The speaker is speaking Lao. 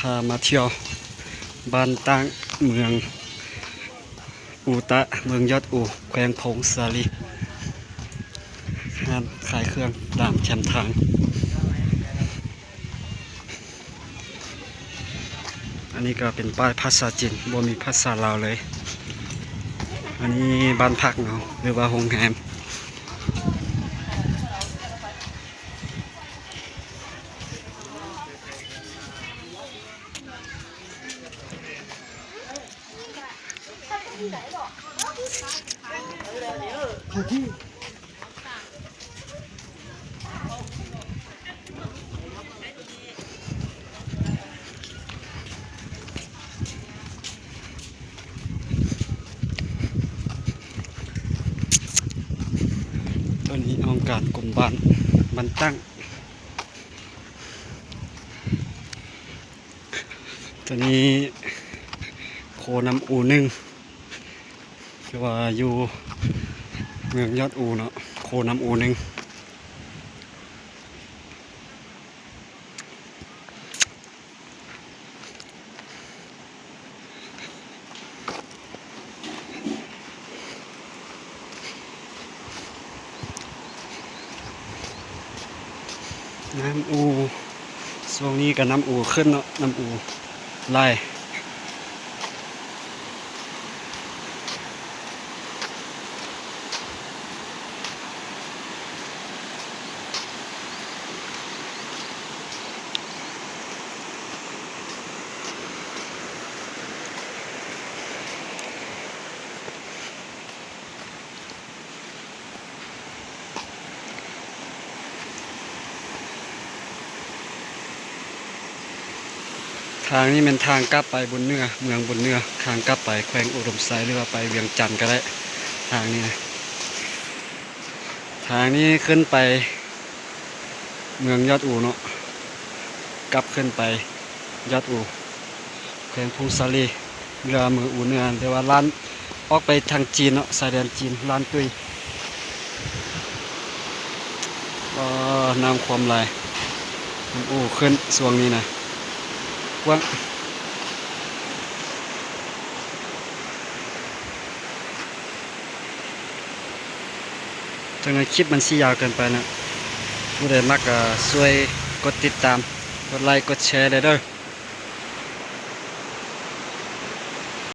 ພາມາທ່ຽວບ້ານຕັ້ງ ເມືອງອູຕະ ເມືອງຍອດອູ ແຂວງຜົ້ງສາລີ. ຮ້ານຂາຍເຄື່ອງຕາມແຄມທາງ. ອັນນີ້ກໍເປັນປ້າຍພາສາຈີນ, ບໍ່ມີພາສາລາວເລີຍ. ອັນນີ້ບ້ານພັກເນາະ ຫຼືວ່າໂຮງແຮມ. ໂຕນີ້ຫ້ອງການກົມບ້ານ ບ້ານຕັ້ງ. ໂຕນີ້ໂຄນ້ຳອູໜຶ່ງ ຄືວ່າຢູ່ເມືອງຍອດອູເນາະ ໂຄນ້ຳອູໜຶ່ງ. ນ້ຳອູ ຊ່ວງນີ້ກໍນ້ຳອູຂຶ້ນເນາະ ນ້ຳອູຫຼາຍ. ທາງນີ້ແມ່ນທາງກັບໄປບຸນເໜືອ ເມືອງບຸນເໜືອ ທາງກັບໄປແຂວງອຸດົມໄຊ ຫຼືວ່າໄປວຽງຈັນກໍໄດ້. ທາງນີ້ນະ ທາງນີ້ຂຶ້ນໄປເມືອງຍອດອູເນາະ ກັບຂຶ້ນໄປຍອດອູ ແຂວງຜົ້ງສາລີ ເຮືອມືອູເໜືອ ແຕ່ວ່າລ້ານອອກໄປທາງຈີນເນາະ ຊາຍແດນຈີນ ລ້ານຕຸ້ຍ. ອໍ ນ້ຳຂວາມຫຼາຍ ນ້ຳອູຂຶ້ນຊ່ວງນີ້ນະ ກວ້າງ. ຈັ່ງໃດຄລິບມັນຊິຍາວເກີນໄປນະ. ຜູ້ໃດມັກກໍຊ່ວຍກົດຕິດຕາມ ກົດໄລ ກົດແຊແດ່ເດີ້.